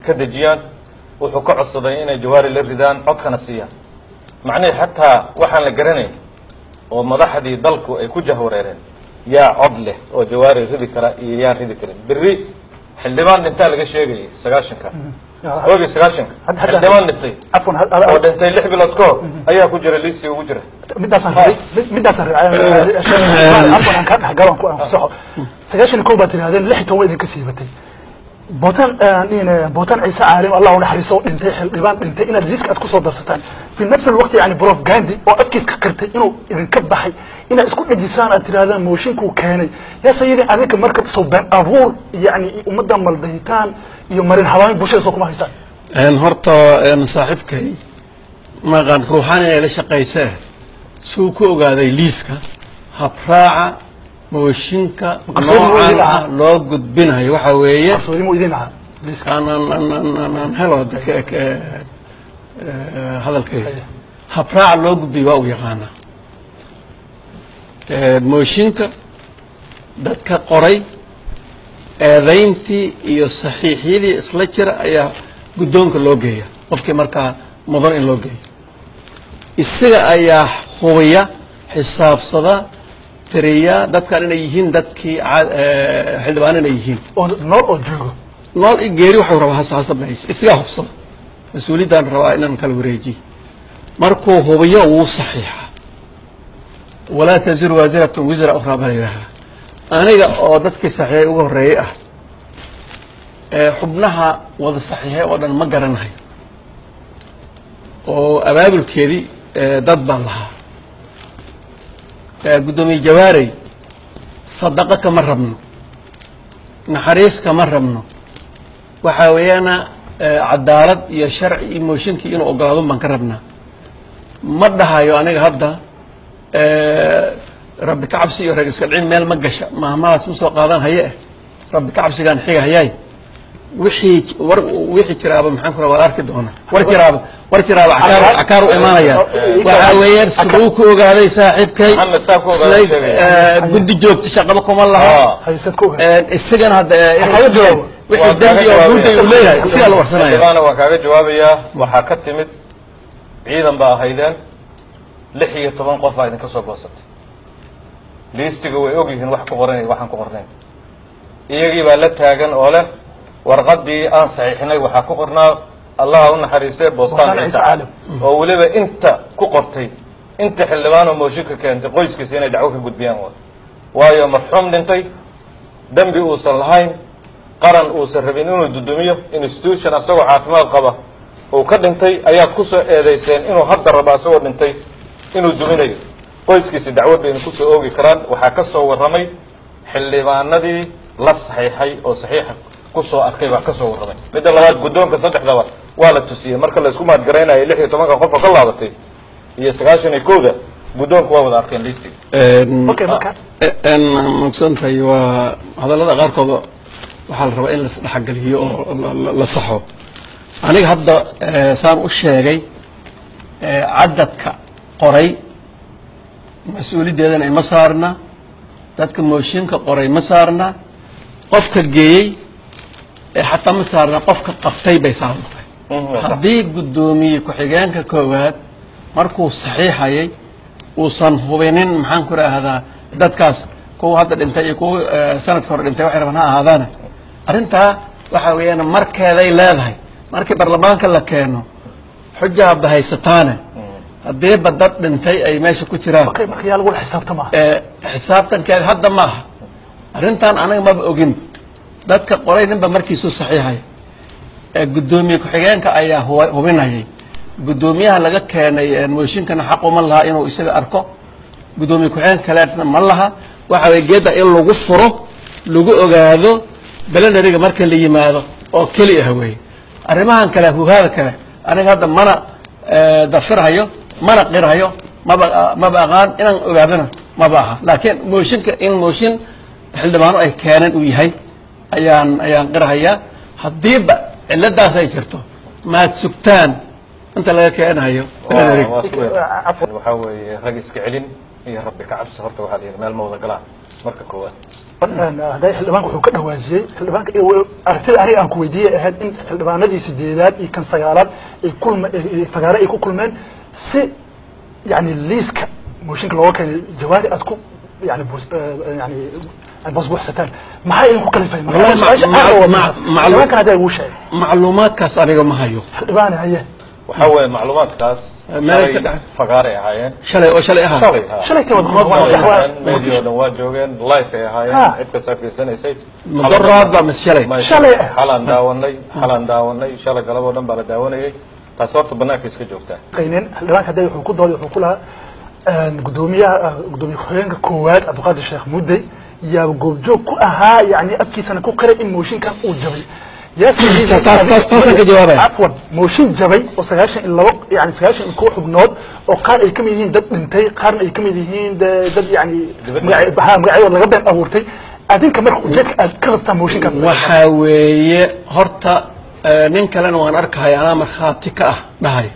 Ka dejiyaan. Wuxuu ka codsaday inay Jawaari la ridaan, codkana siiyaan. Macnihii xataa waxaan la garanayn oo madaxdii dalku ay ku jahwareereen, yaa cod leh oo Jawaari ridi kara iyo yaan ridi karin. Berri xildhibaan dhintaa laga sheegayay 90-ka, 91-ka, xildhibaan dhintay cafwan oo dhintay 6 bilood ka hor ayaa ku jira liisiga ugu jira. Midaasaan rabay, midaasaan rabay, cafwan, aan kaa dhexgalo, aan ku saxo. 91 baad tirahdeen, 16 waa idinka siibatay. Bootaan Bootaan Ciise Caalim, Allah u naxariiso, dhintay, xildhibaan dhintay inaad liiska aad kusoo darsataan fi nafsi alwaqti, yani Prof Gandhi oo afkiis ka qirtay inuu idinka baxay inaad isku dhejisaan, aad tirahdaan mooshinkuu keenay, yaa sayidi, adinka marka soo been abuur, yani ummadda maldayitaan iyo marin habaamin bulshada soo kuma haysaan? Horta saaxiibkay maqan ruuxaan inay la shaqaysee suu ku ogaaday liiska habraaca mooshinka Qarsoodi muu idin noocan ahaa? ah loo gudbinayo waxaa weeye Qarsoodi muu idin ahaa liiska? Aan helo hadalkayga. Habraaca loo gudbiyo waa u yaqaanaa. Mooshinka dadka qoray, eedayntii iyo saxiixyadii isla jira ayaa guddoonka loo geeya. Qofkii markaa mudan in loo geeyo isaga ayaa hubiya, xisaabsada, tiriya dadkan inay yihiin dadkii xildhibaan inay yihiin oo nool oo joogo. Nool i geeri waxuu rabaa hasamayso, isagaa hubsada. Mas-uuliyaddan rabaa inaan kala wareejiyo. Markuu hubiyo wuu saxiixa. Walaa taziru waasiratun wisra ukhraa baa la yidhahdaa. Aniga oo dadkii saxiixay ugu horreeyey ah ee xubnaha wada saxiixay oo dhan ma garanayo, oo abaabulkeedii dad baan lahaa. Guddoomiye Jawaarey sadaqo kama rabno, naxariis kama rabno, waxaa weeyaana cadaalad iyo sharci iyo mooshinkii inuu ogolaado baan ka rabnaa. Ma dhahayo aniga hadda rabbi ka cabsi iyo rag iska dhicin meel ma gasha, mahmadaas ma soo qaadan haye eh. Rabbi ka cabsigaan xiga hayaay. Wixii war wixii jiraaba, maxaan ku waa la arki doonaa. War jiraaba, war jiraaba cakaar u imaanaya. Waxaa weeyaan siduu ku ogaaday saaxiibkay? Maxamed saa ku ogaaday sheegaya. Guddi joogto shaqaba kuma laha. Haysad ku ogaaday? Isagana hadda Kaaga jawaabo. Wixii dembi oo guddi uu leeyahay isagaa la warsanaya. Xildhibaana, waan kaaga jawaabayaa. Waxaa ka timid ciidan baa ahaydeen, 16 qof aa idinka soo goosatay. Liistiga way og yihiin wax ku qoran iyo waxaan ku qornayn. Iyagii baa la taagan oo leh warqaddii aan saxiixnay waxaa ku qornaa, Allaha u naxariistay, Boostaan Boostaan Ciise Ciise Caalim. Oo weliba inta ku qortay, inta xildhibaan oo mooshinka keentay qoyskiisa inay dacwo ka gudbiyaan. Waayo marxuum dhintay, dembi uusan lahayn, qaran uusan rabin inuu dudumiyo, institution asagoo caafimaad qaba uu ka dhintay ayaad kusoo eedayseen inuu hadda rabo asagoo dhintay inuu duminayo. Qoyskiisi dacwad bayna kusoo oogi karaan. Waxaa ka soo warramay xildhibaanadii la saxiixay oo saxiixa kusoo arkay baa ka soo warramay. Midda labaad, guddoonka saddexdaba waa la tusiyey. Marka la isku mahadgaraynayo 16-ka qof oo ka laabatay iyo 91-da, guddoonku waa wada arkeen listiga. Okay, marka Mogsantahay, waa hadallada qaarkood waxaa la rabaa in lasdhexgeliyo oo la saxo. Aniga hadda saan u sheegay, cadadka qoray mas-uuliyaddeedana ima saarna, dadka mooshinka qoray ma saarna, qofka geeyey xataa ma saarna, qofka qabtay bay saaran tahay. Haddii guddoomiye ku-xigeenka koowaad markuu saxiixayay uusan hubinin, maxaan ku raahdaa, dadkaas kuwa hadda dhintay iyo kuwa sanadka hore dhintay waxay rabaan ha ahaadaane, arrintaa waxa weeyaan markeeday leedahay. Markii baarlamaanka la keeno xuja hadda haysataane, haddiiba dad dhintay ay meesha ku jiraan. Okay, marka yaa lagula xisaabtamaa? Xisaabtankeeda hadda ma aha. Arrintan anaga maba ogin. Dadka qoray ninba markiisuu saxiixaya. Guddoomiye ku-xigeenka ayaa hubinayay. Guddoomiyaha laga keenay mooshinkana xaq uma laha inuu isaga arko, guddoomiye ku-xigeenka kaleetna ma laha. Waxa weye geedda in lagu furo lagu ogaado plenary-ga marka la yimaado oo keli ah weeye. Arrimahan kale, huhaada kale, aniga hadda mana dafirhayo mana qirhayo, maba aqaan, inaan ogaadana maba aha. Laakiin mooshinka in mooshin xildhibaano ay keeneen uu yahay ayaan qirhayaa. Haddiiba ciladaas ay jirto, maad sugtaan inta laga keenayo plenary-ga. Waa sugaya. Waxaa weeye rag iska celin. Iyo rabbi ka cabsi horta waxaa la yidhi meel ma wada galaan marka koowaad. Hadday xildhibaanka wuxuu ka dhawaajiyey xildhibaanka aragtida aniga aan ku weydiiyey ahayd in xildhibaanadii 8aad iyo kan 9aad ay kulma fagaare ay ku kulmeen si yani liiska mooshinka looga keenay Jawaari aad ku yani yani boosbuuxsataan. Maxaa idinku kalifay? Xildhibaankan hadda wuu sheegay. Macluumaadkaas aniga ma hayo. Xildhibaane haye. Waxaa weeye macluumaadkaas Meel ka shalay fagaaray ahaayeen. Shalay oo shalay ahaa. Shalay shalay tay wada. Media oo dhan waa joogeen, live ay ahaayeen, cid kastaa fiirsanaysay. Mudoraad baa mis shalay? Shalay. Xalaan daawanay, shalay galab oo dhan baa la daawanayay. Taas horta banaanka iska joogtaa. Qaynin xildhibaanka hadda wuxuu ku dooday, wuxuu ku lahaa gudoomiyaha, gudoomiye ku-xigeenka koowaad Cabdiqaadir Sheekh Mudey yaa goobjoog ku ahaa, yani afkiisana ku qiray in mooshinkan uu jabay. Taasaan ka jawaabaya. Cafwan, mooshin jabay oo 92, yani 91 xubnood oo qaar ay kamid yihiin dad dhintay, qaarna ay kamid yihiin dad yani magacyadooda laga been abuurtay. Adinka marka ujeedka aad ka rabtaan mooshinkan? Waxaa weeye horta nin kalena waan arkahay anaa markhaati ka ah dhahay.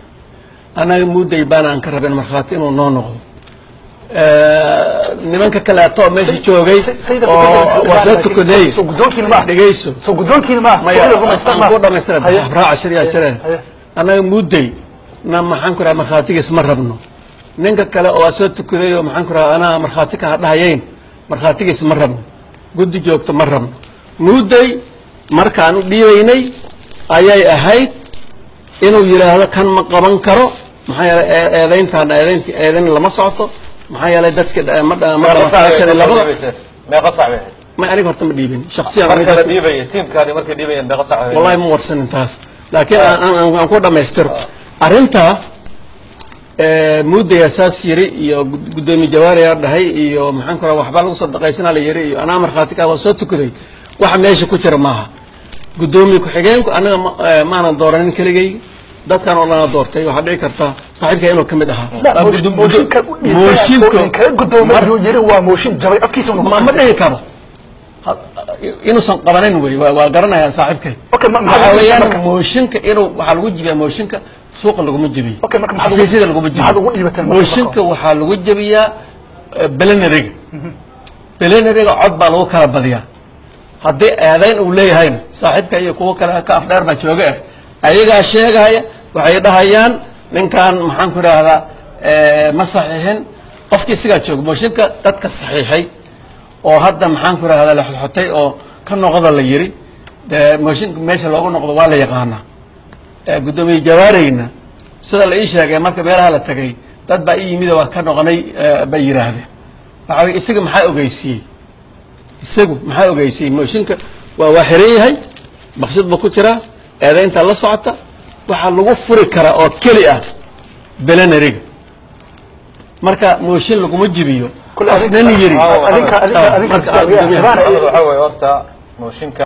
Anaga Muday baanaan ka rabin markhaati inuu noo noqdo. Nimanka kaleeto meesha joogay oo waa soo tukaday. Soo guddoonkiina ma ah? Dhegeyso. Soo guddoonkiina ma ah? Maya, aan ku dhamaystira habraaca shariya jire. Annaga Muday na maxaan ku rahaa markhaatigiis ma rabno. Ninka kale oo waa soo tukaday oo maxaan ku rahaa anaa markhaati ka dhahayayn, markhaatigiis ma rabno, guddi joogto ma rabno. Muday markaan u dhiibaynay ayay ahayd inuu yidhaahdo kan ma qaban karo, maxaa yeelay eedayntaan eedaynti eedayn lama socoto, maxaa yeelay dadka ma 92. Meeqa sac bay ahayd? Ma aniga horta ma dhiibin shaksiyan. Marka la dhiibaya, tiimkaani markay dhiibayeen meeqa sac bay? Wallahi ma warsanin taas, laakiin aan ku dhamaystiro arrinta. Muudaya saas yiri iyo gudoomiye Jawaariyaa dhahay iyo maxaan ku rahaa waxbaa lagu sadaqaysanaa la yiri iyo anaa markhaati ka waa soo tukaday. Waxa meesha ku jira maaha. Gudoomiye ku-xigeenku anaga maanan dooranin keligay, dadkan oo dhana doortay. Waxaa dhici karta saaxiibka inuu ka mid ahaa. Mooshinkan u dhiibtay kaga gudoomay ayuu yiri waa mooshin jabay afkiisa. Ma dhihi karo inuusan qabanin wey, waa garanayaan saaxiibkay. Waxa weeyaan mooshinka inuu waxaa lagu jibiyaa, mooshinka suuqa laguma jebiyo, xafiisyada laguma jebiyo. Mooshinka waxaa lagu jebiyaa plenary-ga. Plenary-ga cod baa lagu kala badiyaa. Haddii eedayn uu leeyahayna saaxiibka iyo kuwo kale ka afdheer baa jooga ah, ayagaa sheegaya, waxay dhahayaan ninkan maxaan ku idhaahdaa ma saxiixin. Qofkii isagaa jooga mooshinka dadka saxiixay oo hadda maxaan ku idhahdaa la xodxotay oo ka noqda la yiri, dee mooshinka meesha loogu noqdo waa la yaqaanaa. Guddoomiye Jawaareyna sida la ii sheegay marka meelaha la tagay dad baa ii yimid oo waa ka noqonay bay yidhaahdeen. Waxa weye isaga maxaa ogeysiiyey? Isagu maxaa ogeysiiyey? Mooshinka waa xiran yahay, maqsad buu ku jiraa, eedayntaa la socota. Waxaa lagu furi karaa oo keli ah plenary-ga. Marka mooshin laguma jibiyo qof nin yiri. Adinka Waxaa weeye horta mooshinka